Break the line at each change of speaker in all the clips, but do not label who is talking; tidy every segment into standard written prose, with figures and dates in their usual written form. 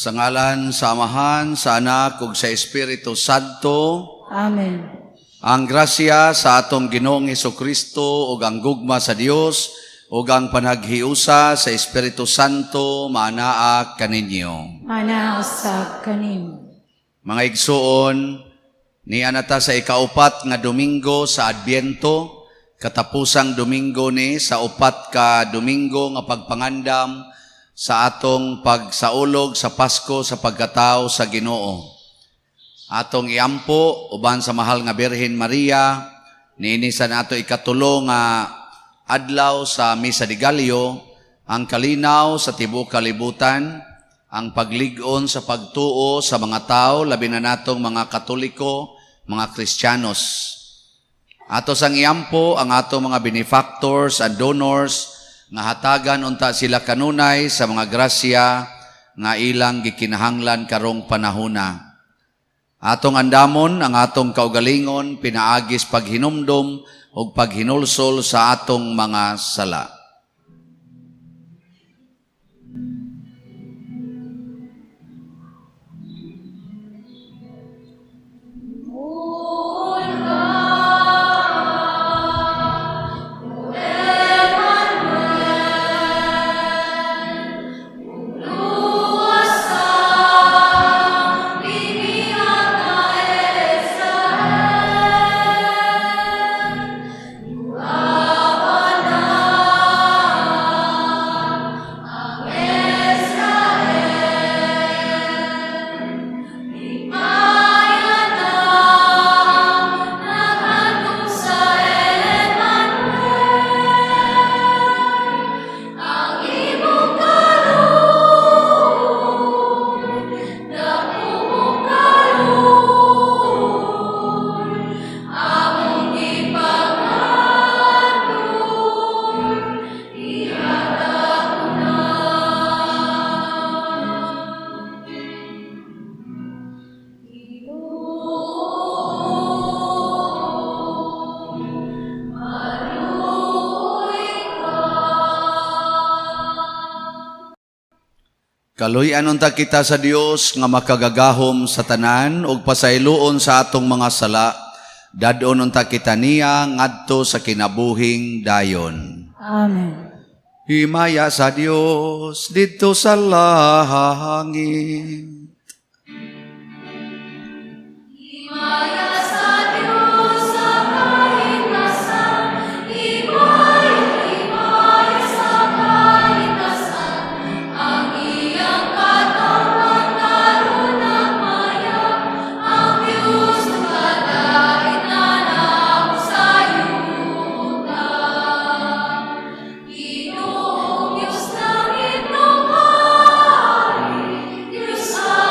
Sa ngalan sa Amahan, sa Anak ug sa Espiritu Santo.
Amen.
Ang grasya sa atong Ginoong Kristo ug ang gugma sa Dios ug ang panaghiusa sa Espiritu Santo maanaa kaninyo.
Maanaa usab kanimo.
Mga igsuon, niana ta sa ikaupat nga Domingo sa Adbyento, katapusang Domingo ni sa 4 ka Domingo nga pagpangandam sa atong pagsaulog sa Pasko sa pagkatao sa Ginoo. Atong iampo uban sa mahal nga Birhen Maria, niini sa nato 3 nga adlaw sa Misa de Gallo, ang kalinaw sa tibuok kalibutan, ang paglig-on sa pagtuo sa mga tao, labi na natong mga Katoliko, mga Kristiyanos. Ato sang iampo ang atong mga benefactors and donors nga hatagan unta sila kanunay sa mga grasya nga ilang gikinahanglan karong panahona. Atong andamon ang atong kaugalingon pinaagis paghinumdom ug paghinulsol sa atong mga sala. Kaluy-an unta kita sa Dios nga makagagahom sa tanan ug pasayloon sa atong mga sala. Dad-on unta kita niya ngadto sa kinabuhing dayon.
Amen.
Himaya sa Dios didto sa langit.
Himaya sa Dios sa kahimtasan, himaya, himaya sa kahimtasan, ang iyang katawhan karon nagmaya, ang Dios nagdait na naog sa yuta. Ginoong Diyos langit nung hari, Diyos sa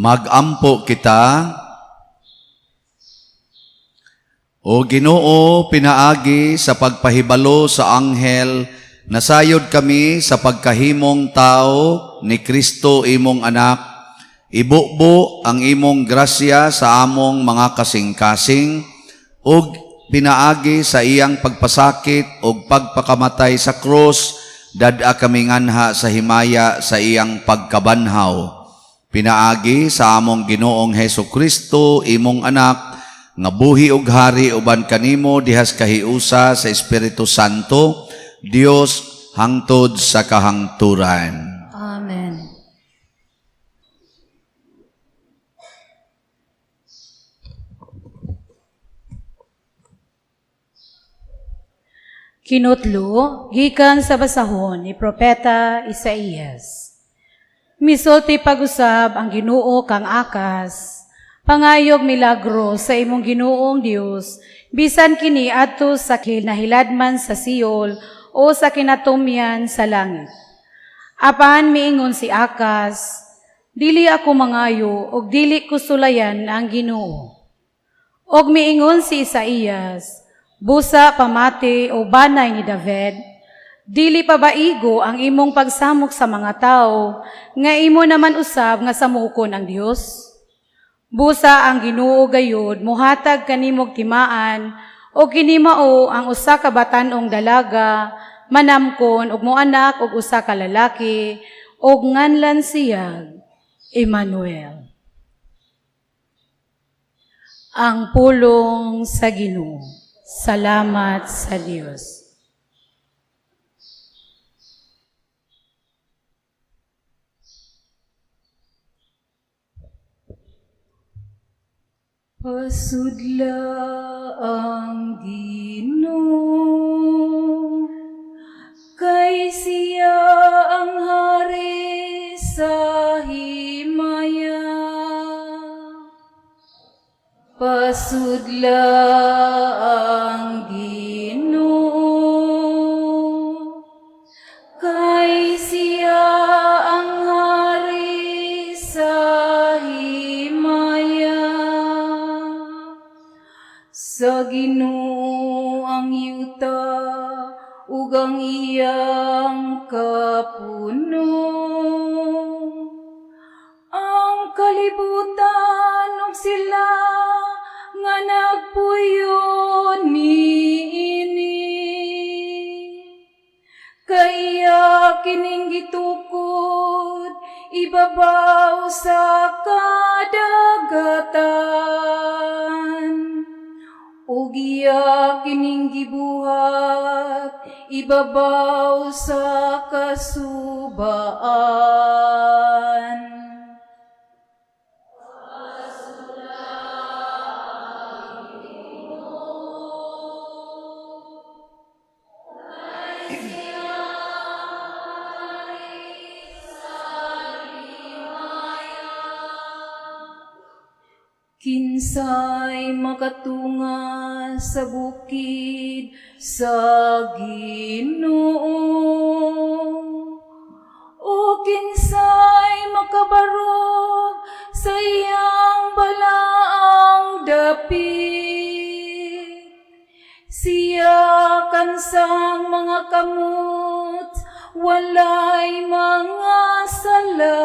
Magampo kita. O Ginoo, pinaagi sa pagpahibalo sa anghel, nasayod kami sa pagkahimong tao ni Kristo imong anak. Ibubo ang imong grasya sa among mga kasing-kasing ug pinaagi sa iyang pagpasakit ug pagpakamatay sa krus, dad-a kami nganha sa himaya sa iyang pagkabanhaw. Pinaagi sa among Ginoong Heso Kristo, imong anak, nga buhi ug hari uban kanimo dihas kahiusa sa Espiritu Santo, Dios hangtod sa kahangturan.
Amen. Kinutlo, gikan sa basahon ni Propeta Isaías. Misulti pag-usab ang Ginoo kang Akas, pangayog milagro sa imong Ginoong Dios, bisan kini adto sa kinahiladman sa Seol o sa kinatumyan sa langit. Apan miingon si Akas, dili ako mangayo og dili ko sulayan ang Ginoo. Og miingon si Isaías, busa pamati o banay ni David, dili pa ba igo ang imong pagsamok sa mga tao, nga imo naman usab nga samukon ang Dios? Busa ang Ginoo gayud muhatag kanimog timaan, o kini mao ang usa ka batan-ong dalaga, manamkon og moanak og usa ka lalaki, og nganlan siya Emmanuel. Ang pulong sa Ginoo. Salamat sa Dios.
Pasudla ang Ginoo, kay siya ang hari sa himaya. Pasudla ang Ginoo, kay siya ang hari sa himaya. Sa Ginoo ang yuta ug ang iyang kapuno. Ang kalibutan ug sila nga nagpuyo niini. Kaya kining gitukod ibabaw sa kadagatan. Ug iya kining gibuhat ibabaw sa kasubaan. Kinsay makatunga sa bukid sa Ginoo, o kinsay makabarog sa iyang balaang dapit. Siya kansang mga kamot, walay mga sala.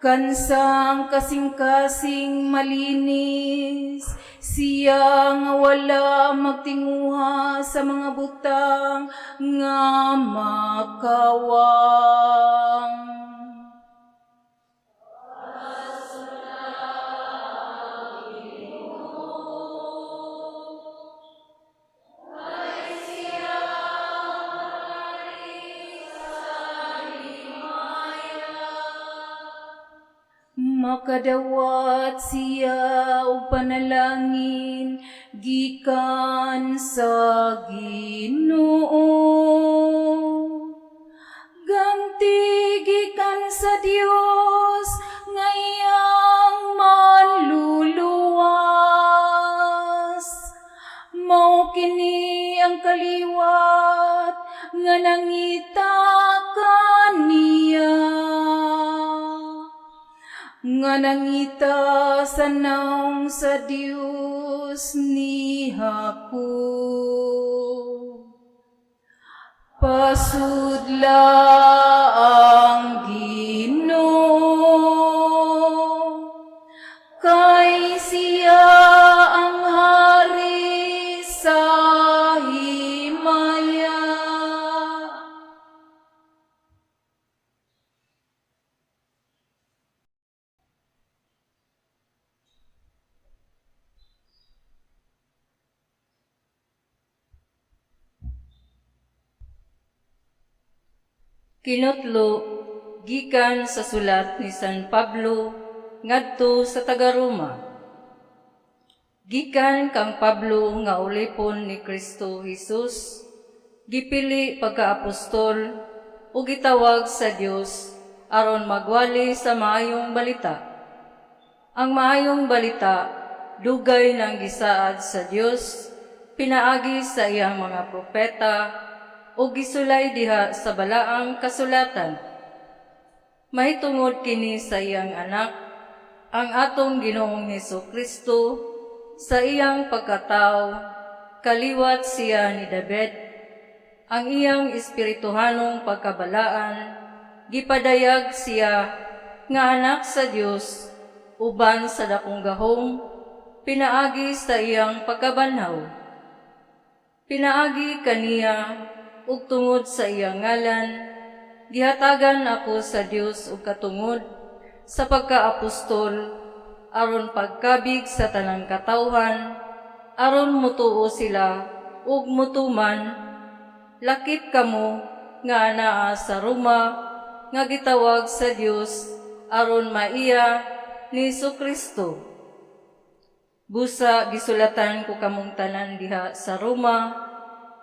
Kansang kasing-kasing malinis, siya nga wala magtinguha sa mga butang nga makawang. Makadawat siya og panalangin gikan sa Ginoo. Ganti gikan sa Dios nga iyang manluluwas. Mao kini ang kaliwat nga nangita kaniya. Nga nangita sa nawong sa Dios ni Jacob. Pasudla ang Ginoo, kay siya ang hari sa himaya.
Kinutlo gikan sa sulat ni San Pablo ngadto sa taga-Roma. Gikan kang Pablo nga ulipon ni Kristo Jesus, gipili pagkaapostol ug gitawag sa Dios aron magwali sa maayong balita. Ang maayong balita dugay nang gisaad sa Dios pinaagi sa iyang mga propeta ug gisulay diha sa balaang kasulatan. Mahitungod kini sa iyang anak, ang atong Ginoong Hesus Kristo, sa iyang pagkatao, kaliwat siya ni David, ang iyang espirituhanong pagkabalaan, gipadayag siya nga anak sa Dios uban sa dakong gahom, pinaagi sa iyang pagkabanhaw. Pinaagi kaniya ug tungod sa iyang ngalan, gihatagan ako sa Dios og katungod sa pagkaapostol aron pagkabig sa tanang katawhan, aron mutuo sila ug mutuman, lakip kamo nga anaa sa Roma nga gitawag sa Dios aron maiya ni Kristo. Busa gisulatan ko kamong tanan diha sa Roma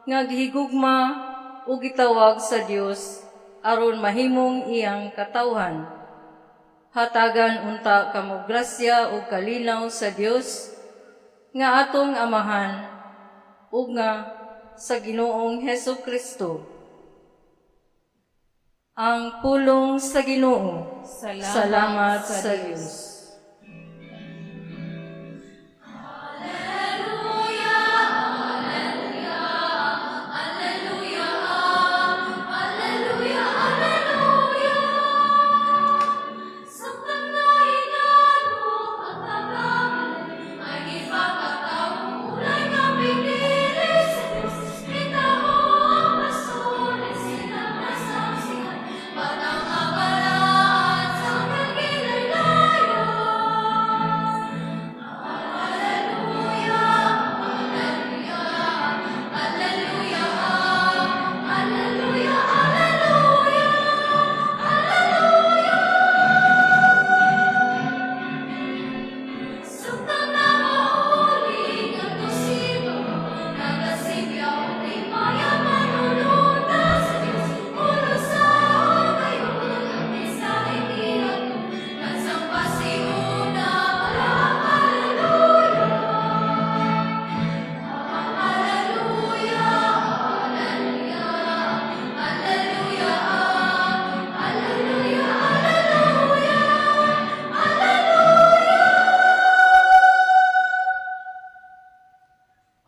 nga gihigugma ug gitawag sa Dios aron mahimong iyang katawhan. Hatagan unta kamo grasya ug kalinaw sa Dios nga atong Amahan ug nga sa Ginoong Hesus Kristo. Ang pulong sa Ginoo. Salamat sa Dios.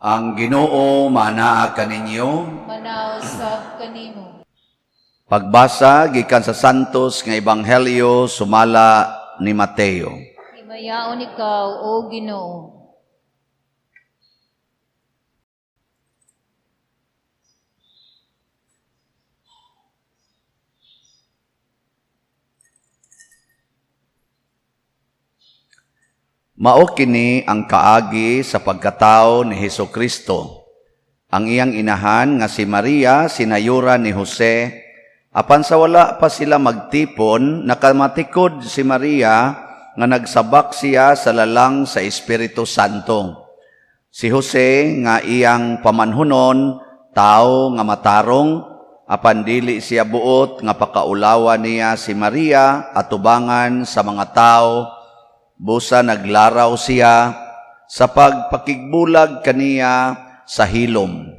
Ang Ginoo manaa kaninyo.
Manaw sab kanimo.
Pagbasa gikan sa Santos nga Ebanghelyo sumala ni Mateo.
Himayaon ikaw, O Ginoo.
Mao kini ang kaagi sa pagkatao ni Hesus Kristo. Ang iyang inahan nga si Maria sinayura ni Jose, apan sa wala pa sila magtipon, nakamatikod si Maria nga nagsabak siya sa lalang sa Espiritu Santo. Si Jose nga iyang pamanhunon, tao nga matarong, apan dili siya buot nga pakaulawa niya si Maria atubangan sa mga tao. Busa naglaraw siya sa pagpakigbulag kaniya sa hilom.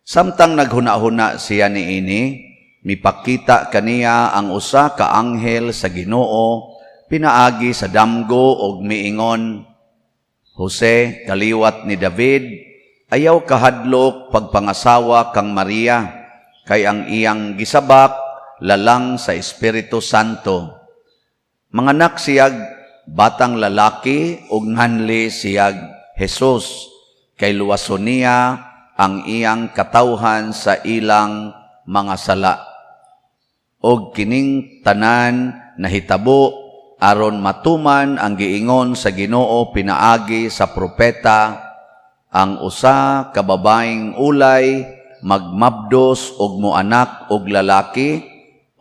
Samtang naghuna-huna siya niini, mipakita kaniya ang usa ka anghel sa Ginoo pinaagi sa damgo og miingon, "Jose, kaliwat ni David, ayaw kahadlok pagpangasawa kang Maria, kay ang iyang gisabak lalang sa Espiritu Santo. Manganak siyag batang lalaki ug nganli siyag Jesus, kay luwason niya ang iyang katawhan sa ilang mga sala." Og kining tanan nahitabo aron matuman ang giingon sa Ginoo pinaagi sa propeta, "Ang usa ka babaeng ulay magmabdos og moanak og lalaki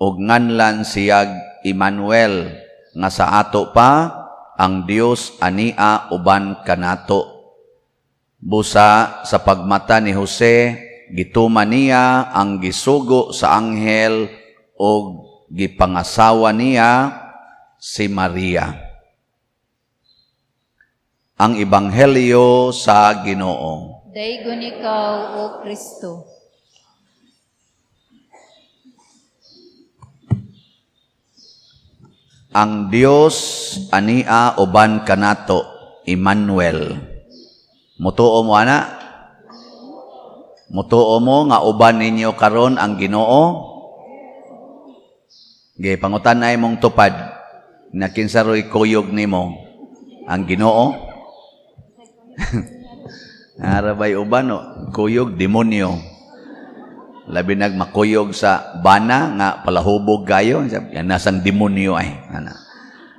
og nganlan siyag Emmanuel," nga sa ato pa, "ang Dios ania uban kanato." Busa sa pagmata ni Jose, gituman niya ang gisugo sa anghel og gipangasawa niya si Maria. Ang Ebanghelyo sa Ginoo.
Daygon ikaw, O Kristo.
Ang Dios ania uban kanato, Emmanuel. Mutuo mo ana? Mutuo mo nga uban ninyo karon ang Ginoo? Ge pangutan ay mong tupad na kinsa ro'y kuyog nimo, ang Ginoo? Arabay uban o kuyog demonyo. Labi nag makuyog sa bana nga palahubog kayo, yan nasang demonyo ay. Ana.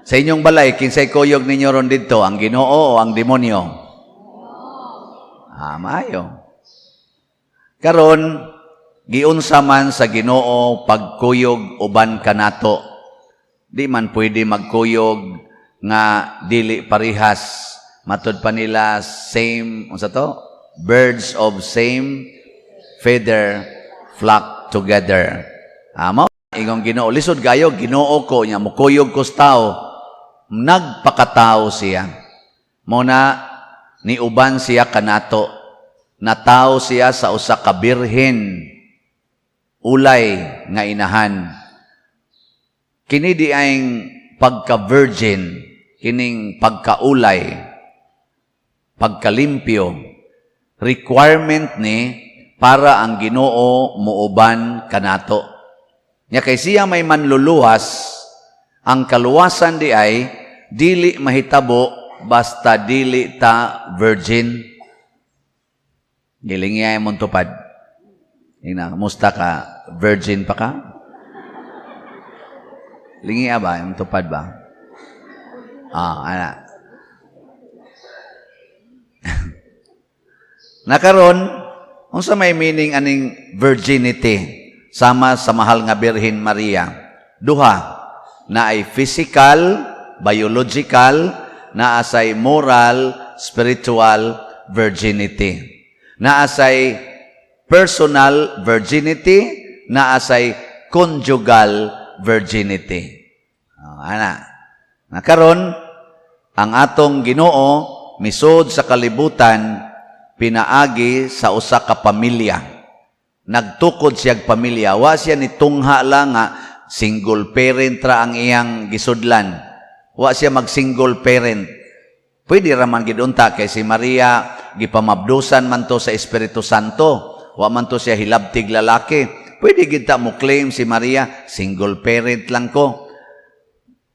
Sa inyong balay, kinsay kuyog ninyo ron didto, ang Ginoo o ang demonyo? Ah, maayo. Karon, giunsa man sa Ginoo pagkuyog uban kanato. Di man pwede magkuyog nga dili parihas. Matud pa nila same, unsa to? Birds of same feather flock together. Ah, mao ingong Ginoo, lisod kayo, Ginoo ko nya mukuyog ko sa tao. Nagpakatao siya. Mo na niuban siya kanato. Natawo siya sa usa ka birhen, ulay nga inahan. Kini di ang pagka-virgin, kining pagkaulay, pagkalimpyo, requirement ni para ang Ginoo muuban kanato. Nya kay siya may manluluwas, ang kaluwasan di ay dili mahitabo basta dili ta virgin. Giling niya mong tupad. Ina, kumusta ka? Virgin pa ka? Lingi ba? Yung tupad ba? Ah, ana. Nakaron, unsa may meaning aning virginity sama sa mahal nga Birhen Maria? Duha, na ay physical, biological, na asay moral, spiritual virginity. Na asay personal virginity, na asay conjugal virginity. Oh, ana. Nakaron, ang atong Ginoo misod sa kalibutan pinaagi sa usa ka pamilya. Nagtukod siyag pamilya. Wa siya ni tungha lang nga single parent ra ang iyang gisudlan. Wa siya mag single parent. Pwede ra man gid unta kay si Maria gipamabdusan man to sa Espiritu Santo. Wa man to siya hilabtig lalaki. Pwede gid ta mo claim si Maria single parent lang ko.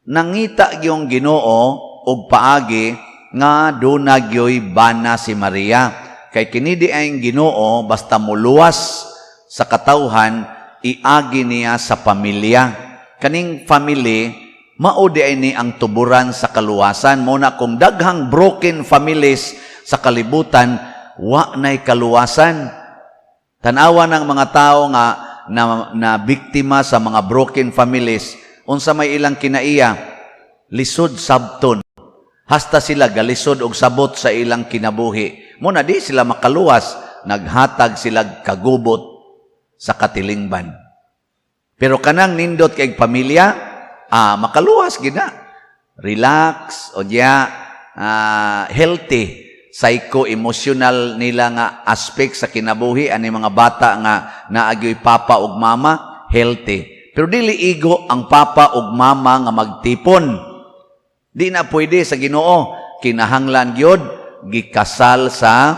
Nangita gyung Ginoo og paagi nga duna gyoy bana si Maria. Kay kini di ang Ginoo basta muluwas sa katawhan, iagi niya sa pamilya. Kaning family mao di ay ni ang tuburan sa kaluwasan. Mo na kung daghang broken families sa kalibutan, wa nay kaluwasan. Tanawa ng mga tao nga na biktima sa mga broken families, unsa may ilang kinaiya, lisod sabton. Hasta sila galisod og sabot sa ilang kinabuhi. Mo na di sila makaluwas, naghatag sila kagubot sa katilingban. Pero kanang nindot kay pamilya, makaluwas gid na. Relax, o diya, healthy, psycho-emotional nila nga aspect sa kinabuhi ani mga bata nga naagyoy papa ug mama, healthy. Pero dili igo ang papa ug mama nga magtipon. Di na pwede sa Ginoo, kinahanglan gyud gikasal sa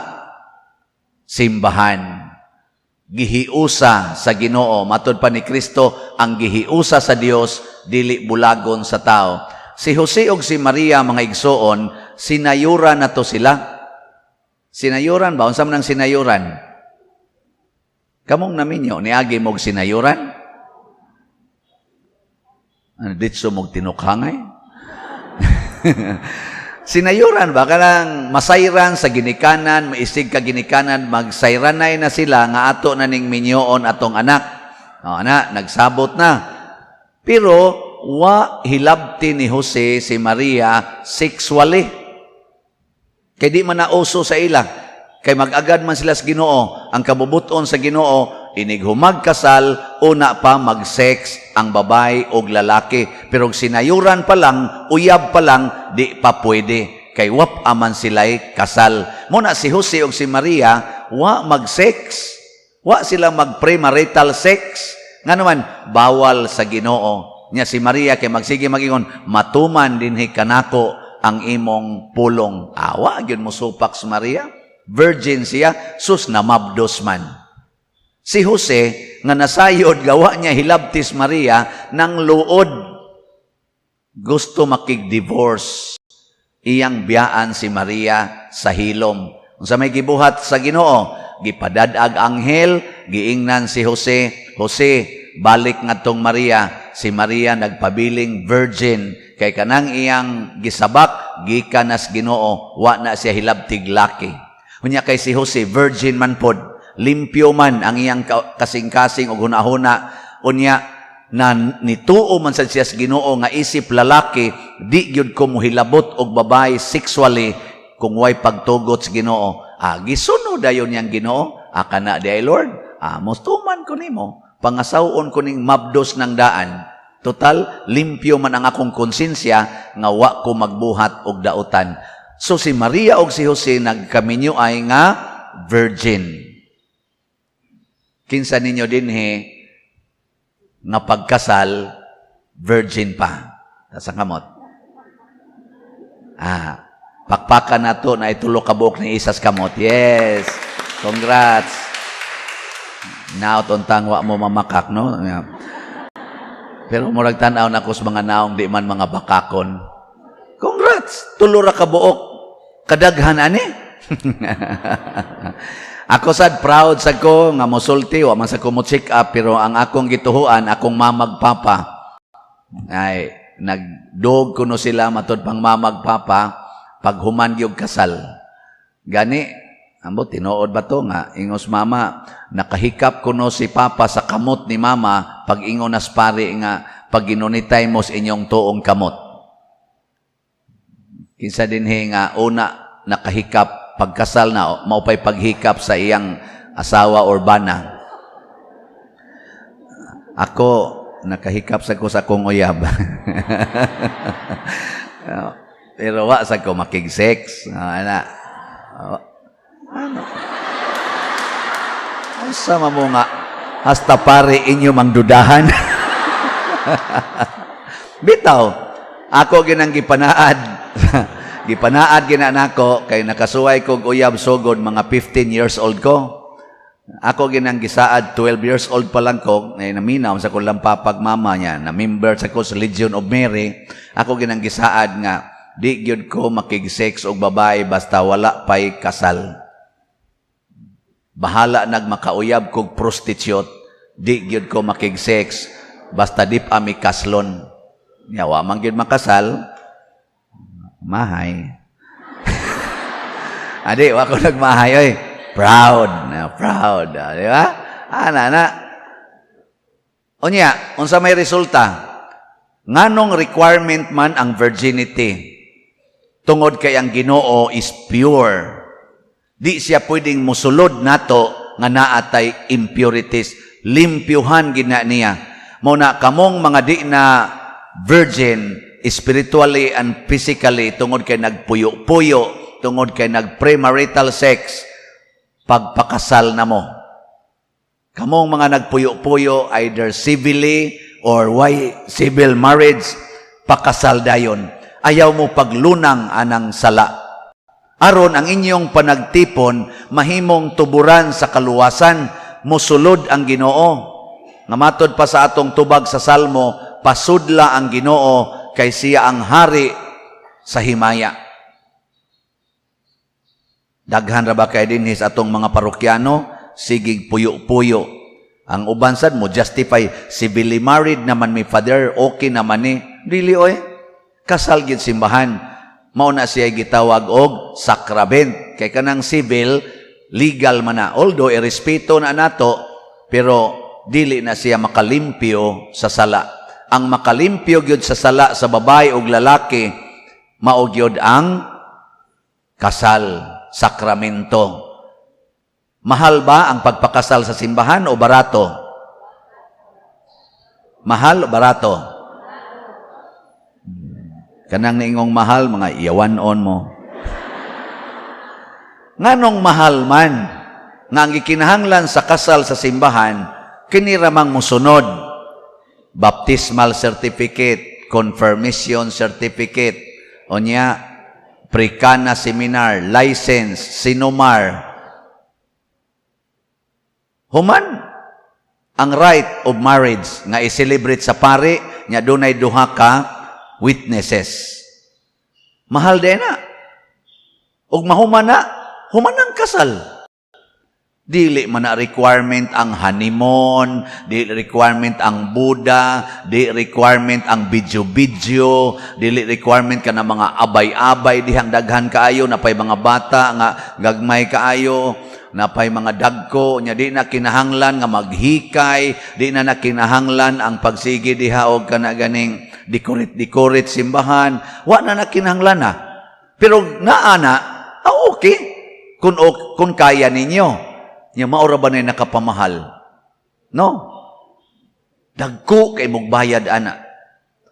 simbahan. Gihiusa sa Ginoo. Matod pa ni Kristo, ang gihiusa sa Dios dili bulagon sa tao. Si Jose ug si Maria, mga igsoon, sinayuran na to sila. Sinayuran ba? Unsa man ang sinayuran? Kamong naminyo, niagi mog sinayuran? Ano, ditso mog tinukhangay? Sinayuran ba? Kanang masayran sa ginikanan, maisig ka ginikanan, magsayranay na sila nga ato na ning minyoon atong anak. O, anak, nagsabot na. Pero, wa hilabti ni Jose si Maria sexually. Kay di man nauso sa ila. Kay mag-agad man sila sa Ginoo. Ang kabubuton sa Ginoo, inig humagkasal, una pa mag-sex ang babae og lalaki. Pero sinayuran pa lang, uyab pa lang, di pa pwede. Kay wa pa man sila'y kasal. Muna si Jose og si Maria, wa mag-sex. Wa sila mag-premarital sex. Nga naman, bawal sa Ginoo. Nya si Maria kay magsige magingon, "Matuman dinhi kanako ang imong pulong." Awa gyud mo supak si Maria. Virgin siya, sus, namabdos man. Si Jose, nga nasayod gawa niya hilabtis Maria, nang luod. Gusto makig-divorce. Iyang biyaan si Maria sa hilom. Unsa may gibuhat sa Ginoo? Gipadad-ag anghel, giingnan si Jose, "Jose, balik ngadtong Maria." Si Maria nagpabiling virgin kay kanang iyang gisabak gikan nas Ginoo, wa na siya hilabtig laki. Unya kay si Jose virgin man pod, limpyo man ang iyang kasing-kasing ug hunahuna. Unya na nituo man sad siya sa Ginoo nga isip lalaki, di gyud ko mohilabot og babae sexually kung way pagtugot sa Ginoo. Ah, gisunod dayon niyang Ginoo. Ah, kana di ay, Lord. Ah, mostuman ko nimo. Pangasawon ko ning mabdos ng daan. Total, limpyo man ang akong konsensya nga wa ko magbuhat og dautan. So si Maria og si Jose nagkaminyo ay nga virgin. Kinsa ninyo dinhi nga pagkasal virgin pa? Sa kamot. Ah, pakpakan nato na itulo ka buok ni isas kamot. Yes. Congrats. Naot untang wa mo mamakak, no? Yeah. Pero murag tan-aw na ko sa mga naong di man mga bakakon. Congrats! Tulo ra ka buok. Kadaghan ani. Ako sad proud sa ko nga mosulti, wa man sa ko mo check up, pero ang akong gituhuan, akong mamag papa ay nagdog kuno sila, matod pang mamag papa, paghuman gyud kasal. Gani ambot tinuod ba to nga ingos mama, nakahikap kuno si papa sa kamot ni mama pag ingon nas pari nga pag ginunitay mo sa inyong tuong kamot. Kinsa dinhi nga una nakahikap pagkasal na, maupay paghikap sa iyang asawa or bana? Ako, nakahikap sa ko sa akong uyab. Pero wa sa ko makig-sex. Ah, ana. Ano? Asa mo nga hasta pare inyo mangdudahan. Bitaw, ako ginang gipanaad. Gipanaad gina nako kay nakasuway kog uyab sugod mga 15 years old ko. Ako ginang gisaad 12 years old pa lang ko, ay naminaw sa kulang papag mama niya, na member sa ko sa Legion of Mary. Ako ginang gisaad nga di gyud ko makig-sex og babae basta wala pay kasal. Bahala nag makauyab kog prostitute, di gyud ko makig-sex basta di pa mi kaslon. Nya wa man gyud makasal, mahay. Adi, wa ko nagmahay oy. Proud, na proud, ah, di ba? Ana na. Unya, unsa may resulta? Nganong requirement man ang virginity? Tungod kay ang Ginoo is pure. Di siya pwedeng musulod nato nga naatay impurities. Limpyuhan gina niya. Mao na kamong mga di na virgin spiritually and physically tungod kay nagpuyo-puyo, tungod kay nag-premarital sex, pagpakasal na mo. Kamong mga nagpuyo-puyo either civilly or why civil marriage, pakasal dayon. Ayaw mo paglunang anang sala. Aron ang inyong panagtipon mahimong tuburan sa kaluwasan, musulod ang Ginoo. Nga matod pa sa atong tubag sa Salmo, pasudla ang Ginoo kay siya ang hari sa himaya. Daghan ra ba kay dinhi sa atong mga parokyano, sigig puyo-puyo. Ang uban sad mo justify, civilly married naman mi, Father, okay naman ni. Dili oy. Kasal gid simbahan. Mao na siya gitawag og sacrament. Kay kanang civil, legal man na. Although irespeto na nato, pero dili na siya makalimpyo sa sala. Ang makalimpyo gyud sa sala sa babae ug lalaki, mao gyud ang kasal, sakramento. Mahal ba ang pagpakasal sa simbahan o barato? Mahal o barato? Kanang niingong mahal, mga iyawan-on mo. Nganong mahal man, nga ang gikinahanglan sa kasal sa simbahan, kini ramang musunod. Baptismal certificate, confirmation certificate, onya, pre-Cana seminar, license, sinomar. Human, ang rite of marriage nga i-celebrate sa pari, nya dunay duha ka witnesses. Mahal din na. Ug mahuman na, human ang kasal. Dili man na requirement ang honeymoon, dili requirement ang boda, di requirement ang video-video, dili requirement ka na mga abay-abay dihang daghan kaayo, napay mga bata nga gagmay kaayo, napay mga dagko, nya di na kinahanglan nga maghikay, di na na kinahanglan ang pagsige diha og kana ganing decorate-decorate simbahan, wa na na kinahanglan na. Pero naa na, ah, okay. Kung kaya ninyo. Nya mao ra ba na nakapamahal? No? Dagko kay mugbayad ana.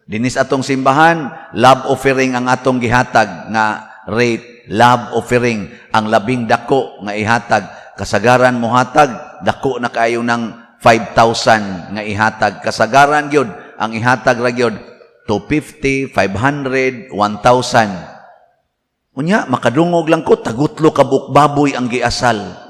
Dinis atong simbahan, love offering ang atong gihatag nga rate, love offering ang labing dako nga ihatag. Kasagaran mohatag, dako na kaayo ng 5,000 nga ihatag. Kasagaran gyud ang ihatag ra gyud 250, 500, 1,000. Unya, makadungog lang ko, tagutlo ka buok baboy ang giasal.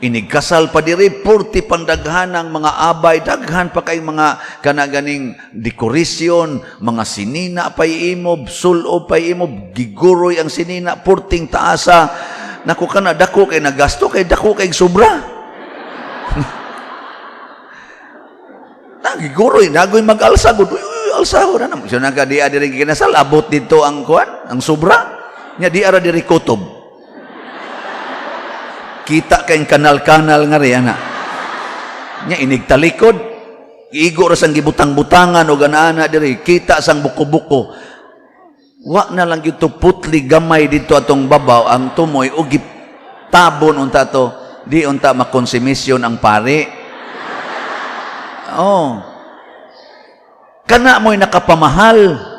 Inigkasal pa diri, purti pandaghan ang mga abay, daghan pa kay mga kanaganing dekorasyon, mga sinina pay imob, sulob pay imob, giguroy ang sinina, purting taasa. Naku kana, dako kay nagasto, kay dako kay sobra. Nagiguroy, nagoy mag-alsa, gud. Uy, uy, alsa ko na naman. So nagka di diri kinasal, abot dito ang kuan, ang sobra. Nya di ara diri kutob. Kita kay kanal-kanal nga ri ana. Nya inigtalikod, igo ra sang gibutang-butangan o ganaana diri, kita sang buko-buko. Wa na lang gyud to putli gamay dito atong babaw ang tumoy o gitabon unta to, di unta makonsumisyon ang pari. Oh. Kana mo'y nakapamahal.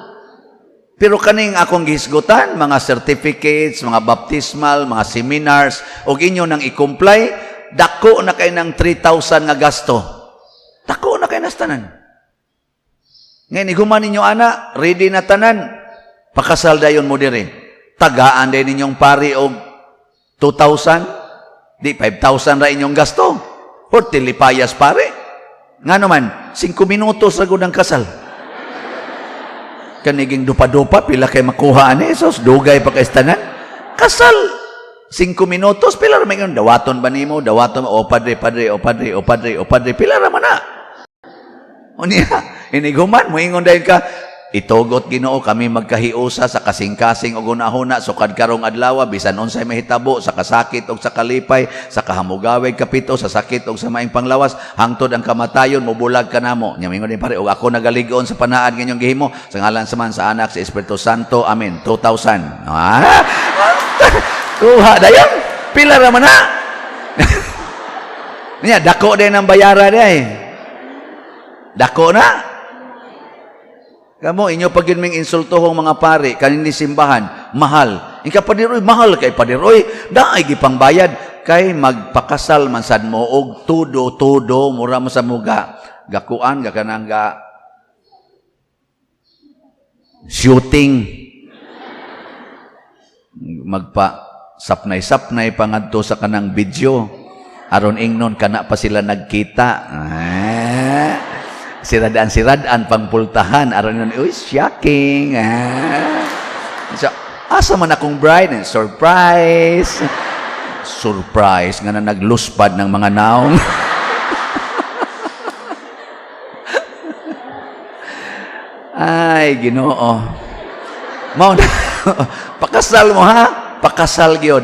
Pero kaning akong gihisgutan, mga certificates, mga baptismal, mga seminars, og inyo nang i-comply, dako na kay ng 3,000 nga gasto. Dako na kay nas tanan. Ngayon, iguman ninyo, ana, ready na tanan, pakasal dayon mo diri. Tagaan din ninyong pari og 2,000, di 5,000 ra inyong gasto. Or tilipayas pare. Nga naman, 5 minutos ra gud ang kasal. Kaniging dupa-dupa, pila kay makuha ani Jesus, dugay pa kay tanan. Kasal, 5 minutos, pila ra man dawaton ba nimo, dawaton, o padre, padre, o padre, o padre, o padre, pila ra man na. Unya, iniguman, moingon dayon ka, itugot Ginoo kami magkahiusa sa kasing-kasing og hunahuna sukad karong adlaw bisan unsay mahitabo sa kasakit og sa kalipay, sa kahamugaweg kapito, sa sakit og sa maing panglawas, hangtod ang kamatayon mobulag kanamo. Nya mingon din pare, og ako nagaligon sa panaad nga inyong gihimo sa ngalan sa man sa Anak sa Espiritu Santo, amen. 2000. Ah, kuha dayon, pila ra man na. Nya dako din ang bayara day, dako na. Kamo, inyo pag yun ming insultohong mga pare, kanini simbahan, mahal. Ika padiroy, mahal kay padiroy, daay gipang bayad. Kay magpakasal man sad mo, og tudo-tudo, mura mo sa muga. Gakuan, gakanang ga. Shooting. Magpa sapnay-sapnay pa ngadto sa kanang video aron ingnon kana pa sila nagkita. Ah, siradaan-siradaan pangpultahan aron ingnon, "Uy, shocking." Ah. So, asa man akong bride? Surprise! Surprise nga na nagluspad ng mga naong. Ay, Ginoo. Mao na pakasal mo, ha? Pakasal gyud.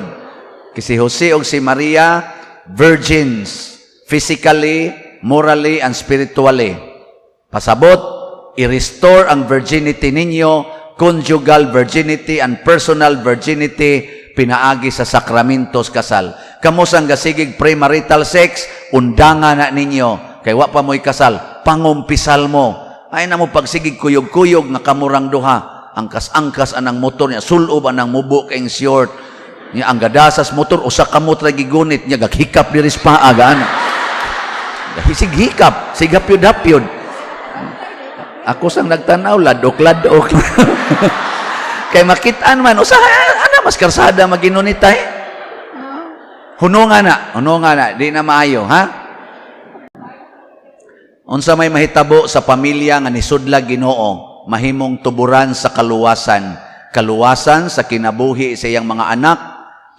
Kasi Jose og si Maria, virgins physically, morally and spiritually. Pasabot, i-restore ang virginity ninyo, conjugal virginity and personal virginity, pinaagi sa sakramentos kasal. Kamo sang gasigig premarital sex, undanga na ninyo. Kay wa pa mo'y kasal, pangumpisal mo. Ay na mo pagsigig kuyog-kuyog nga kamurang duha. Angkas-angkas anang motor niya, sulob anang mubo kayong short. Niya ang gadasas motor, usa kamot ra gigunit niya, gaghikap diri sa paa gaan. Sig hikap, sig hapyod-hapyod. Ako sang nagtanaw, ladok-ladok. Kay makitaan man, usa ana mas karsada maginunitay. Hununga na, di na maayo, ha? Unsa may mahitabo sa pamilya nga nisudla Ginoo, mahimong tuburan sa kaluwasan. Kaluwasan sa kinabuhi sa iyang mga anak,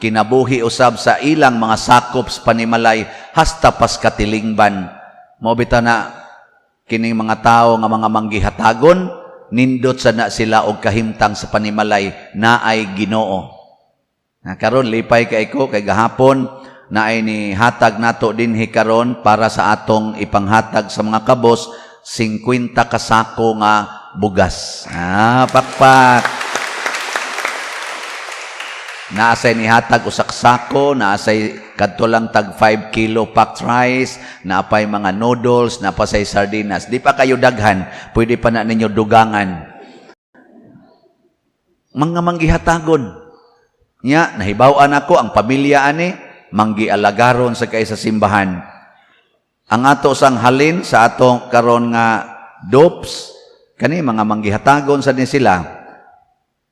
kinabuhi usab sa ilang mga sakop sa panimalay hasta pas katilingban. Mao bitaw na kining mga tawo nga mga manggihatagon, nindot sa na sila og kahimtang sa panimalay naay Ginoo. Na karon lipay kay ko kay gahapon naay ni hatag nato dinhi karon para sa atong ipanghatag sa mga kabos 50 ka sako nga bugas. Ah, pakpak. Naasay nihatag usak sako, naasay kadto lang tag 5 kilo packed rice, naapay mga noodles, napasay sardinas. Di pa kayo daghan, pwede pa na ninyo dugangan. Mga manggihatagon. Nya, nahibaw-an ako ang pamilya ani, manggialagaron sa kay sa simbahan. Ang ato sang halin sa atong karon nga dopes, kani mga manggihatagon sa ni sila.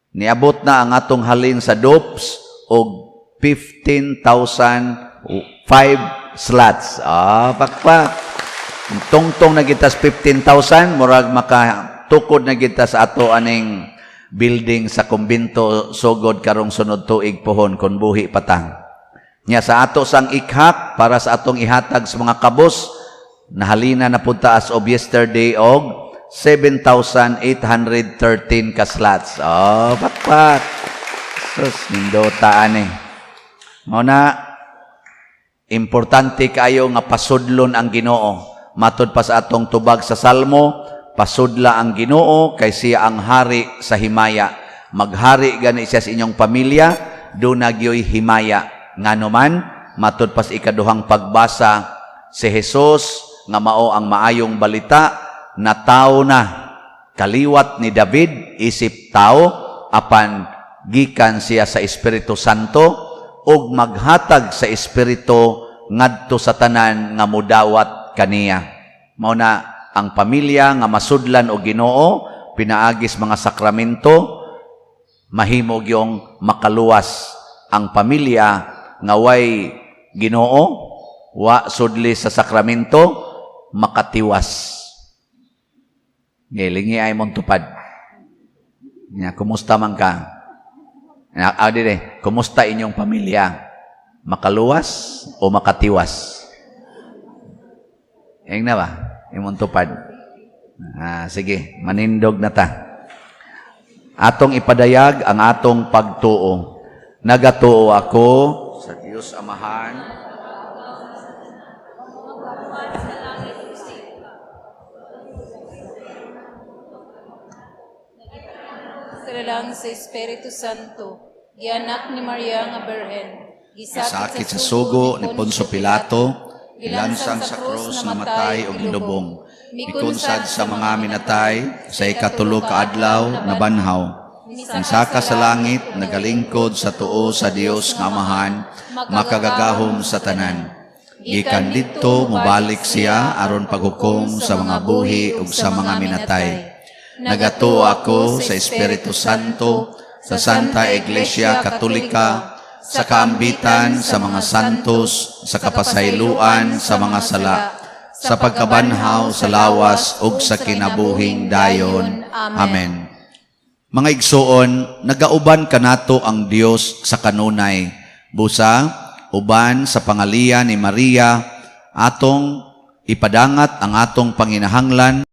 Niabot na ang atong halin sa dopes og 15,005 slots. Ah, pakpak. Tungtong na gitas 15,000, murag makatukod na gitas ato aning building sa kumbinto sugod karong sunod tuig pohon kon buhi patang. Nya sa ato sang ikhak para sa atong ihatag sa mga kabos, nahalina na pud ta as of yesterday og 7,813 ka slots. Oh, pakpak. Sus, nindota ani. Mao na importante kaayo nga pasudlon ang Ginoo. Matod pa sa atong tubag sa Salmo, pasudla ang Ginoo kay siya ang hari sa himaya. Maghari gani siya sa inyong pamilya, duna gyoy himaya. Ngano man, matod pa sa ikaduhang pagbasa, si Jesus nga mao ang maayong balita, na tao na kaliwat ni David isip tao, apan gikan siya sa Espiritu Santo ug maghatag sa Espiritu ngadto sa tanan nga mudawat kaniya. Mao na ang pamilya nga masudlan og Ginoo pinaagis mga sakramento, mahimo gyong makaluwas. Ang pamilya nga way Ginoo, wa sudli sa sakramento, makatiwas. Ngilingi ay mong tupad. Nya, kumusta man ka? Ah, dire, kumusta inyong pamilya? Makaluwas o makatiwas? Ing na ba? Imong tupad. Ah, sige, manindog na ta. Atong ipadayag ang atong pagtuo. Nagatuo ako sa Dios Amahan,
Lang sa Espiritu Santo, gianak ni Maria nga Birhen,
gisakit sa sugo ni Poncio Pilato, gilansang sa krus, namatay ug gilubong, mikunsad sa mga minatay, sa ikatulo ka adlaw nabanhaw, misaka sa langit, nagalingkod sa tuo sa Dios nga Amahan, makagagahom sa tanan. Gikan didto mobalik siya aron paghukom sa mga buhi ug sa mga minatay. Nagatuo ako sa Espiritu Santo, sa Santa Iglesia Katolika, sa kaambitan sa mga santos, sa kapasayloan sa mga sala, sa pagkabanhaw sa lawas ug sa kinabuhing dayon. Amen. Mga igsoon, nagauban kanato ang Dios sa kanunay. Busa, uban sa pangaliya ni Maria, atong ipadangat ang atong panginahanglan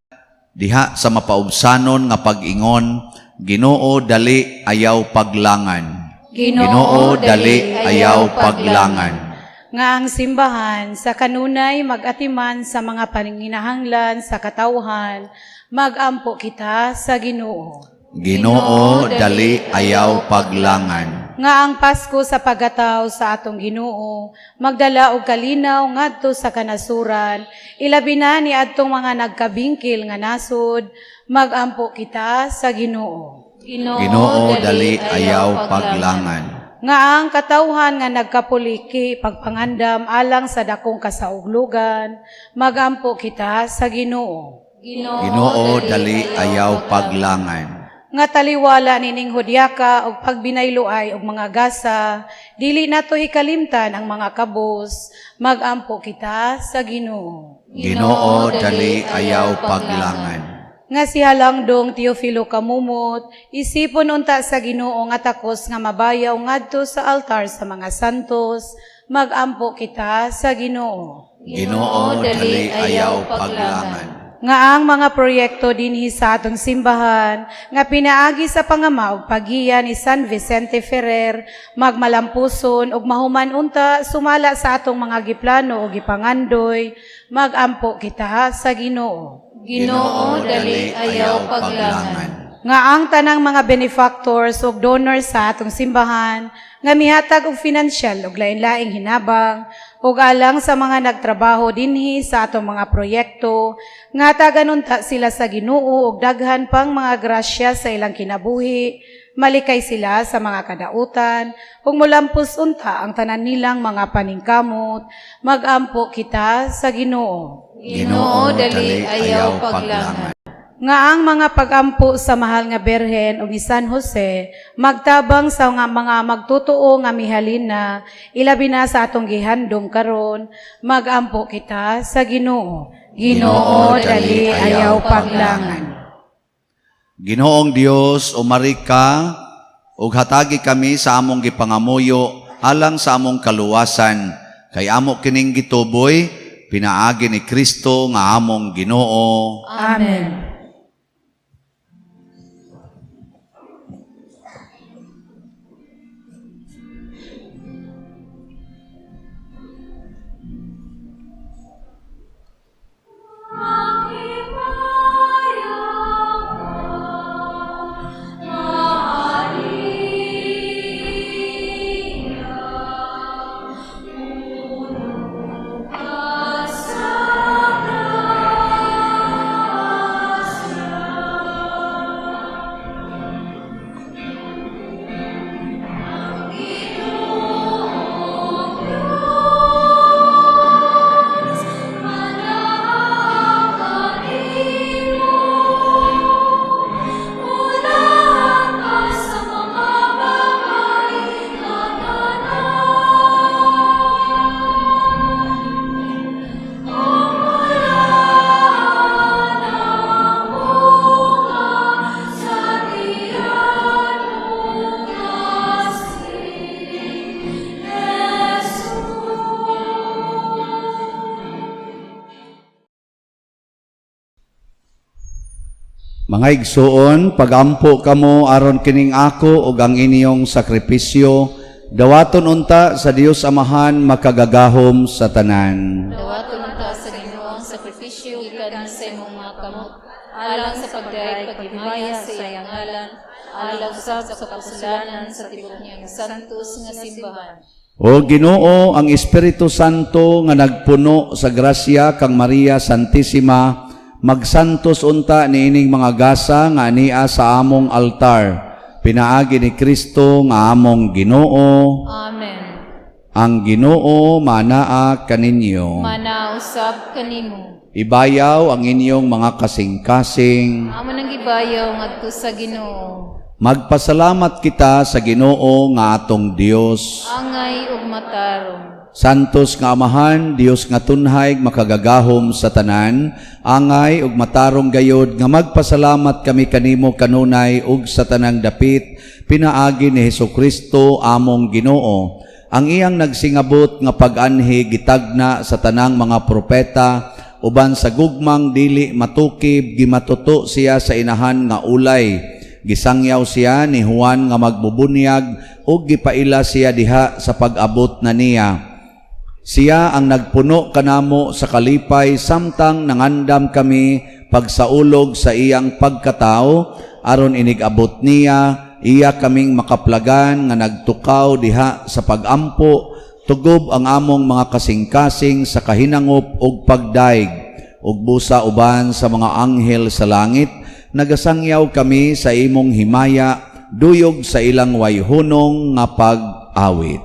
diha sa mapaubsanon nga pag-ingon, Ginoo, dali, ayaw paglangan. Ginoo, dali, ayaw paglangan.
Nga ang simbahan sa kanunay mag-atiman sa mga panginahanglan sa katawhan, magampo kita sa Ginoo.
Ginoo, dali, ayaw paglangan.
Nga ang Pasko sa pagataw sa atong Ginoo magdala og kalinaw ngadto sa kanasuran, ilabi na ni adtong mga nagkabingkil nga nasod, magampo kita sa Ginoo.
Ginoo, dali, ayaw paglangan.
Nga ang katawhan nga nagkapuliki pagpangandam alang sa dakong kasauglugan, magampo kita sa Ginoo.
Ginoo, dali, ayaw paglangan.
Nga taliwala nining hudyaka og pagbinayloay og mga gasa, dili nato hikalimtan ang mga kabos, magampo kita sa Ginoo.
Ginoo, dali, ayaw paglangan.
Nga si Halangdong Teofilo Kamumot, isipon unta sa Ginoo nga takos nga mabayaw ngadto sa altar sa mga santos, magampo kita sa Ginoo.
Ginoo, dali, ayaw paglangan.
Nga ang mga proyekto dinhi sa atong simbahan nga pinaagi sa pangama ug paggiya ni San Vicente Ferrer magmalampuson ug mahuman unta sumala sa atong mga giplano ug gipangandoy, magampo kita sa Ginoo.
Ginoo, dali, ayaw paglangan.
Nga ang tanang mga benefactors ug donors sa atong simbahan nga mihatag og financial ug lain-laing hinabang ug alang sa mga nagtrabaho dinhi sa atong mga proyekto nga hatagan unta sila sa Ginoo og daghan pang mga grasya sa ilang kinabuhi, malikay sila sa mga kadautan ug molampos unta ang tanan nilang mga paningkamot, magampo kita sa Ginoo.
Ginoo, dali, ayaw paglangan.
Nga ang mga pagampo sa mahal nga Berhen ug ni San Jose magtabang sa nga mga magtotoo nga mihalin na, ilabi na sa atong gihandom karon, magampo kita sa Ginoo. Ginoo, dali, ayaw paglangan.
Ginoong Dios, umari ka ug hatagi kami sa among gipangamuyo alang sa among kaluwasan, kay amo kining gituboy pinaagi ni Kristo nga among Ginoo.
Amen.
Mga igsuon, pagampo kamo aron kining ako ug ang inyong sakripisyo dawaton unta sa Dios Amahan makagagahom sa tanan.
Dawaton unta sa Ginoo ang sakripisyo gikan sa imong mga kamot, alang sa pagdayeg paghimaya sa iyang ngalan, alang usab sa kapusulanan sa tibuok niyang santos nga simbahan.
O Ginoo, ang Espiritu Santo nga nagpuno sa grasya kang Maria Santissima, magsantos unta niining mga gasa nga ania sa among altar. Pinaagi ni Kristo nga among Ginoo.
Amen.
Ang Ginoo manaa kaninyo.
Manausab kanimo.
Ibayaw ang inyong mga kasing-kasing.
Amo nang Pagibayaw ngadto sa Ginoo.
Magpasalamat kita sa Ginoo nga atong Dios.
Angay ug matarong.
Santos nga Amahan, Dios nga tunhay, makagagahom sa tanan, angay ug matarong gayod nga magpasalamat kami kanimo kanunay ug sa tanang dapit, pinaagi ni Hesukristo among Ginoo. Ang iyang nagsingabot nga pag-anhi gitagna sa tanang mga propeta, uban sa gugmang dili matukib gimatuto siya sa inahan nga ulay. Gisangyaw siya ni Juan nga magbubunyag ug gipaila siya diha sa pag-abot na niya. Siya ang nagpuno kanamo sa kalipay samtang nangandam kami pagsaulog sa iyang pagkatao aron inig-abot niya iya kaming makaplagan nga nagtukaw diha sa pagampo tugob ang among mga kasing-kasing sa kahinangop ug pagdaig ug busa uban sa mga anghel sa langit nagasangyaw kami sa imong himaya duyog sa ilang wayhunong nga pag-awit.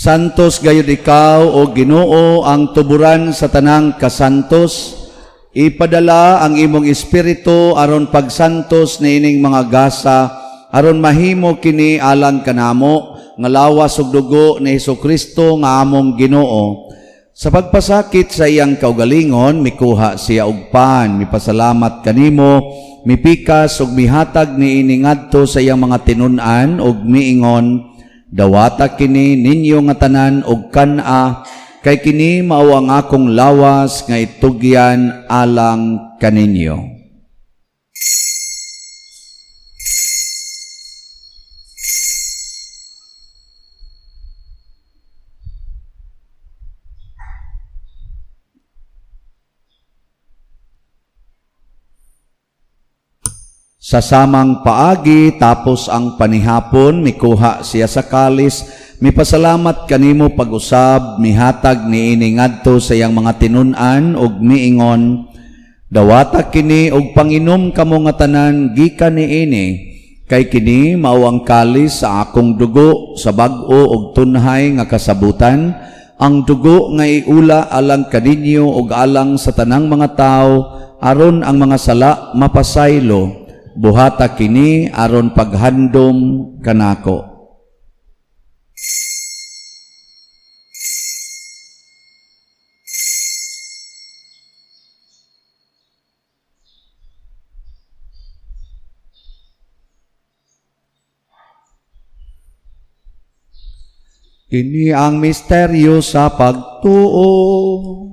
Santos gayud ikaw o Ginoo ang tuburan sa tanang kasantos. Ipadala ang imong espiritu aron pagsantos niining mga gasa aron mahimo kini alang kanamo nga lawas ug dugo ni Hesukristo nga among Ginoo. Sa pagpasakit sa iyang kaugalingon mikuha siya og pan, mipasalamat kanimo, mipikas ug mihatag niini ngadto sa iyang mga tinun-an ug miingon, dawata kini ninyo nga tanan og kan-a, kay kini mao ang akong lawas nga itugyan alang kaninyo. Sa samang paagi, tapos ang panihapon, mikuha siya sa kalis, mipasalamat kanimo pag-usab, mihatag niini ngadto sa iyang mga tinun-an ug miingon, dawata kini og panginom kamo nga tanan gikan niini, kay kini mao ang kalis sa akong dugo sa bag-o ug tunhay nga kasabutan, ang dugo nga iula alang kaninyo ug alang sa tanang mga tawo aron ang mga sala mapasaylo. Buhata kini aron paghandom kanako. Kini ang misteryo sa pagtuo.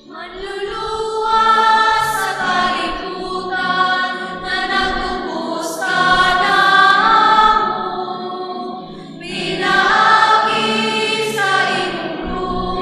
Manluluwas sa kalibutan na nagtubos kanamo, pinaagi sa imong krus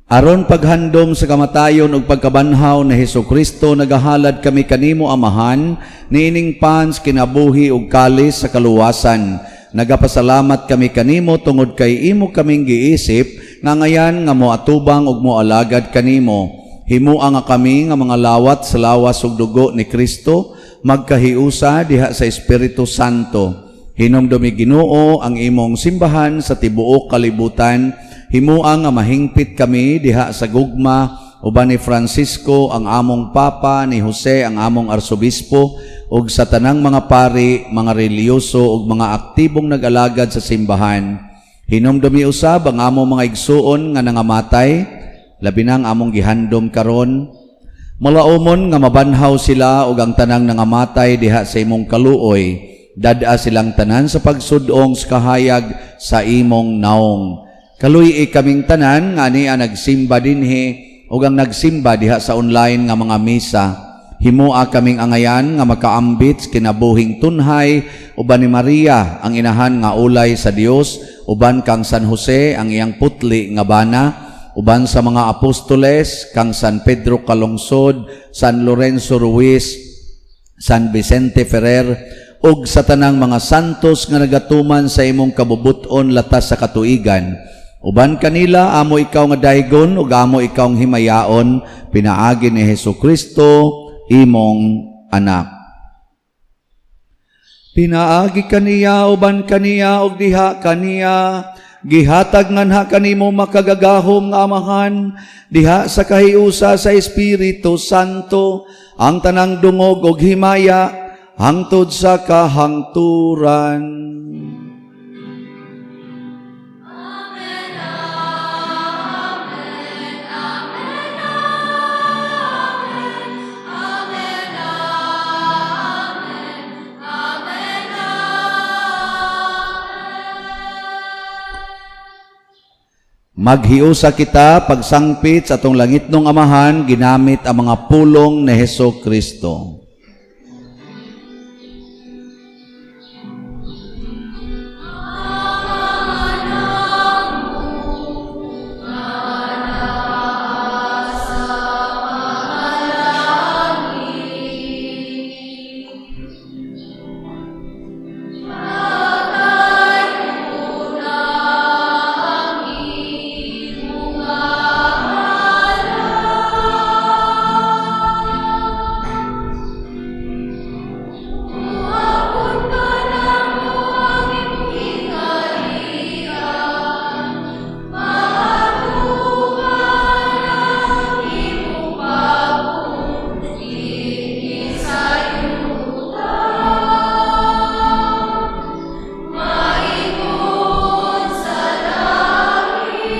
Aron paghandom sa kamatayon ug pagkabanhaw ni Hesus Kristo, nagahalad kami kanimo, Amahan, niining pan sa kinabuhi ug kalis sa kaluwasan. Nagapasalamat kami kanimo tungod kay imo kaming giisip nga ngayan nga moatubang ug moalagad kanimo. Himua nga kami nga mga lawat sa lawas ug dugo ni Kristo magkahiusa diha sa Espiritu Santo. Hinumdumi, Ginoo, ang imong simbahan sa tibuok kalibutan. Himua nga mahingpit kami diha sa gugma uban ni Francisco ang among Papa, ni Jose ang among Arsobispo, ug sa tanang mga pari, mga relihiyoso ug mga aktibong nag-alagad sa simbahan. Hinumdumi usab ang among mga igsuon nga nangamatay, labi nang among gihandom karon. Malaumon nga mabanhaw sila ug ang tanang nangamatay diha sa imong kaluoy. Dad-a silang tanan sa pagsudong sa kahayag sa imong naong. Kaluy-i kaming tanan nga ania nagsimba dinhi ug ang nagsimba diha sa online nga mga misa. Himua kaming angayan nga makaambit sa kinabuhing tunhay uban ni Maria ang inahan nga ulay sa Dios, uban kang San Jose ang iyang putli nga bana, uban sa mga apostoles, kang San Pedro Calungsod, San Lorenzo Ruiz, San Vicente Ferrer, ug sa tanang mga santos nga nagatuman sa imong kabubuton latas sa katuigan. Uban kanila amo ikaw nga daygon ug amo ikaw nga himayaon pinaagi ni Hesus Kristo, imong anak. Pinaagi kaniya, uban kaniya, ug diha kaniya, gihatag nganha kanimo, makagagahom nga Amahan, diha sa kahiusa sa Espiritu Santo, ang tanang dungog ug himaya hangtod sa kahangturan.
Amen, Amen, Amen, Amen, Amen, Amen, Amen.
Maghiusa kita pagsangpit sa atong langitnong Amahan ginamit ang mga pulong ni Heso Kristo.
Kuhaon ka namo ang imong gingharian, Maatuman ang imong pabuot dinhi sa yuta, Maingon sa langit.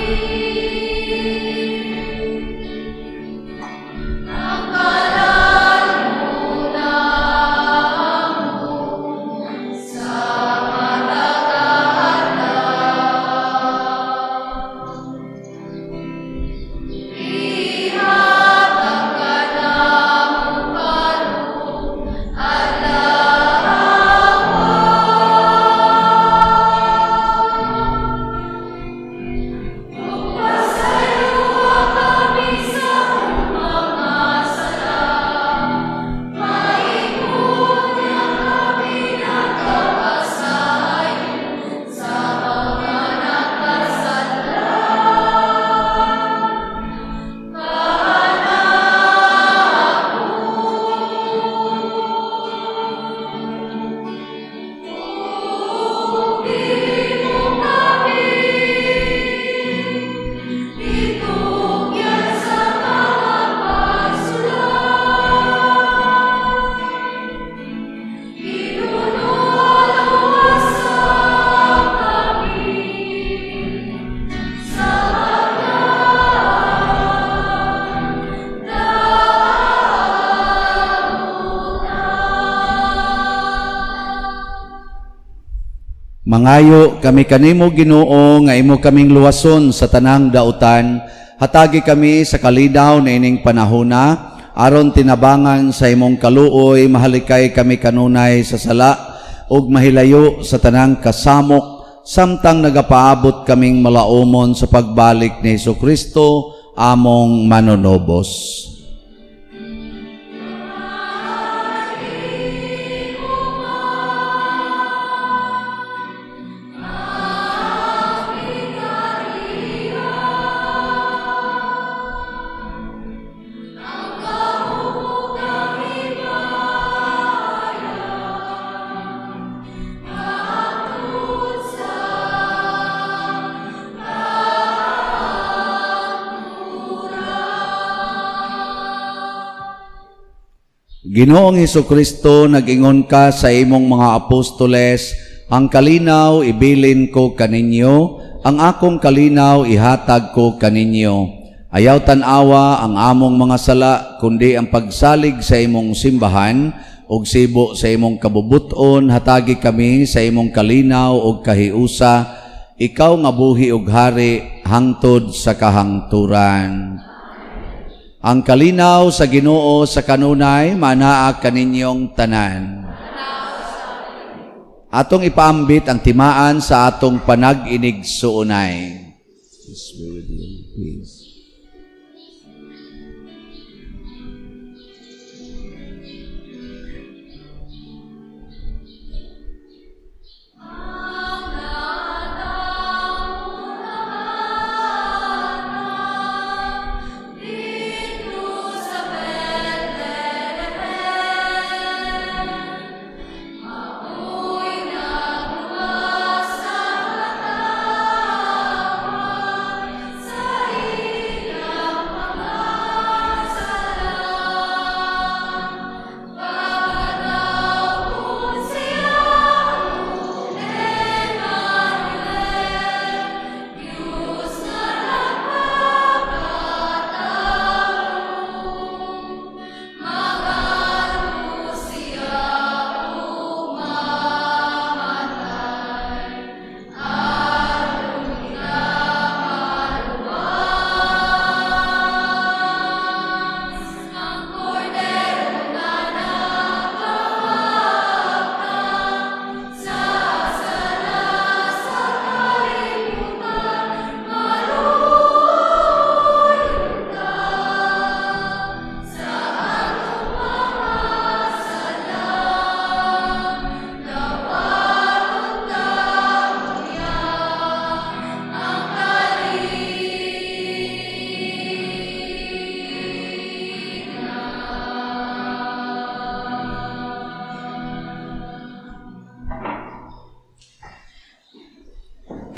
Tangkalan mo namo sa matag adlaw. Ihatag kanamo karong adlaw. Ug pasayloa kami sa mga sala, Maingon nga kami nagapasaylo sa mga nakasala. Kanamo. Ug mo kami itugyan sa mga pagsulay. Hinuno luwasa kami sa hagdan dautan.
Mangayo kami kanimo, Ginoo, nga imo kaming luwason sa tanang dautan. Hatagi kami sa kalinaw niining panahona aron tinabangan sa imong kaluoy mahalikay kami kanunay sa sala ug mahilayo sa tanang kasamok samtang nagapaabot kaming malaumon sa pagbalik ni Hesus Kristo among manunobos. Ginoong Hesukristo, nag-ingon ka sa imong mga apostoles, "Ang kalinaw ibilin ko kaninyo, ang akong kalinaw ihatag ko kaninyo." Ayaw tan-awa ang among mga sala, kundi ang pagsalig sa imong simbahan, ug sibo sa imong kabubuton, hatagi kami sa imong kalinaw ug kahiusa, ikaw nga buhi ug hari hangtod sa kahangturan. Ang kalinaw sa Ginoo sa kanunay manaa kaninyong tanan. Atong ipaambit ang timaan sa atong panag-inigsuonay. Peace be with you. Peace.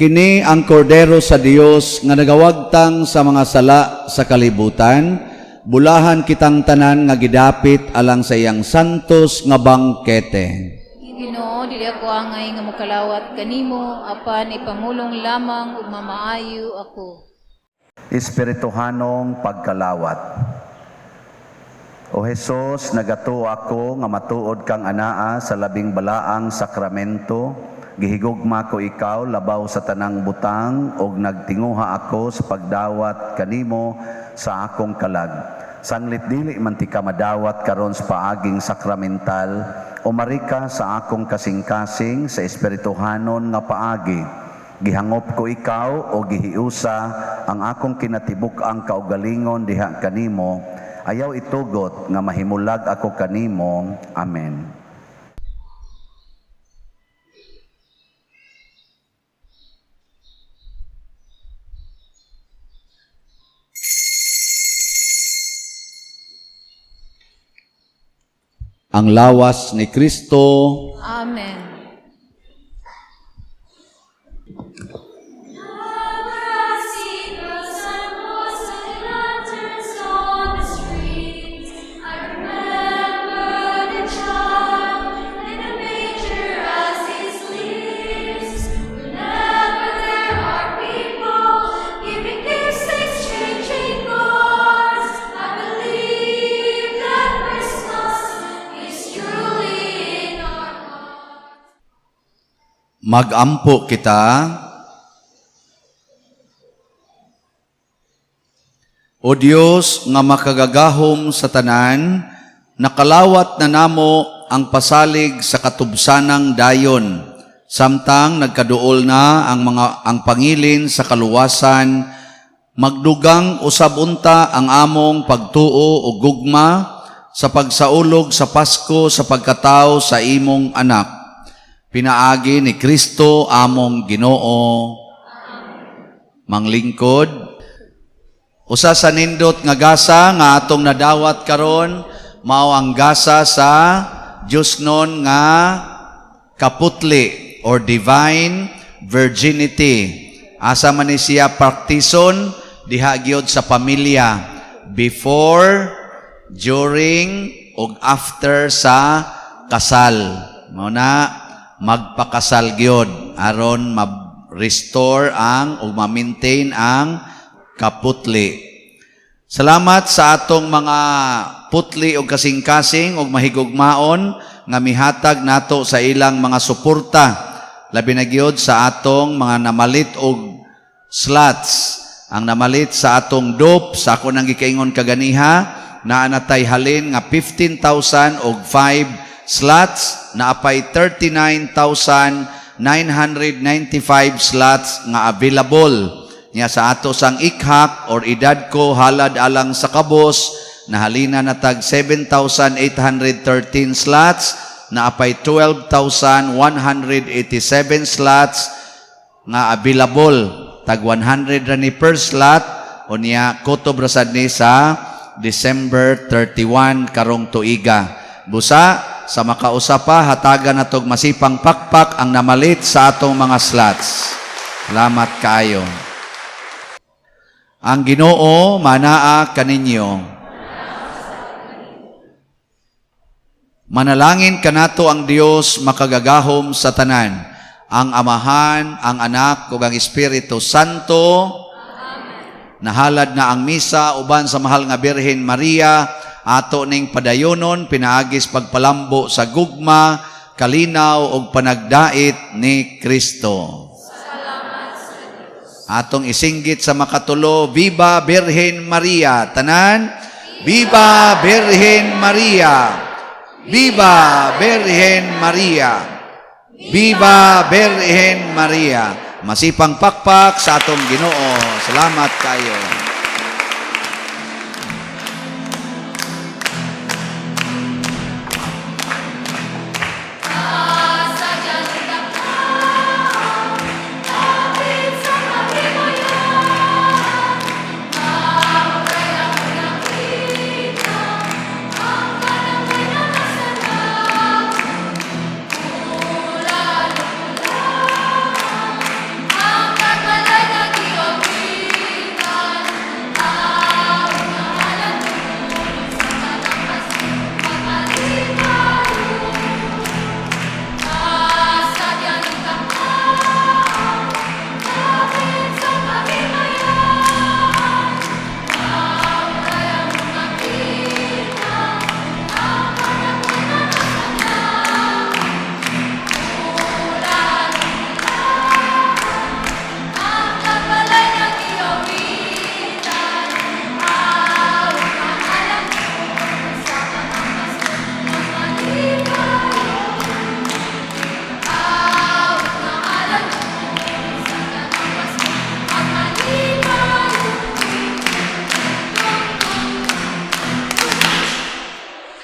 Kini ang kordero sa Dios nga nagawagtang sa mga sala sa kalibutan. Bulahan kitang tanan nga gidapit alang sa iyang santos nga bangkete.
Ginoo, dili ako angay nga mokalawat kanimo, apan ipamulong lamang ug mamaayo ako.
Espirituhanong pagkalawat. O Hesus, nagatuo ako nga matuod kang anaa sa labing balaang sakramento. Gihigugma ko ikaw labaw sa tanang butang ug nagtinguha ako sa pagdawat kanimo sa akong kalag. Sanglit dili man ti ka madawat karon sa paaging sakramental, umari ka sa akong kasing-kasing sa espirituhanon nga paagi. Gihangop ko ikaw o gihiusa ang akong kinatibuk-ang kaugalingon diha kanimo. Ayaw itugot nga mahimulag ako kanimo. Amen. Ang lawas ni Kristo.
Amen.
Magampo kita. O Dios nga makagagahom sa tanan, nakalawat na namo ang pasalig sa katubsanang dayon, samtang nagkaduol na ang pangilin sa kaluwasan, Magdugang usab unta ang among pagtuo ug gugma sa pagsaulog sa Pasko sa pagkatao sa imong anak. Pinaagi ni Kristo among Ginoo. Manglingkod, usa sa nindot nga gasa nga atong nadawat karon mao ang gasa sa Diyosnon nga kaputli or divine virginity. Asa man ni siya praktison? Diha gyud sa pamilya, before, during ug after sa kasal. Mao na magpakasal gyud aron ma-restore ang ug ma-maintain ang kaputli. Salamat sa atong mga putli og kasing-kasing ug mahigugmaon nga mihatag nato sa ilang mga suporta, labi na gyud sa atong mga namalit og slots. Ang namalit sa atong DOP, sa ako nang gikaingon kaganiha, naa natay halin nga 15,000 og 5 slots, naapay 39,995 slots nga available. Nya sa ato sang ikhak or edad ko halad alang sa kabos, nahalina na tag 7,813 slots, naapay 12,187 slots nga available. Tag 100 ra ni per slot, unya kutob ra sad ni sa December 31 karong tuiga. Busa sa makausa pa, hatagan natog masipang pakpak ang namalit sa atong mga slots. Salamat kaayo. Ang Ginoo manaa kaninyo. Manalangin kanato ang Dios makagagahom sa tanan, ang Amahan, ang Anak ug ang Espiritu Santo. Nahalad na ang misa uban sa mahal nga Birhen Maria, ato ning padayonon pinaagis pagpalambo sa gugma, kalinaw ug panagdait ni Kristo. Atong isinggit sa makatulo, Viva Birhen Maria. Tanan, Viva Birhen Maria. Viva Birhen Maria. Viva Birhen Maria. Masipang pakpak sa atong Ginoo. Salamat kayo.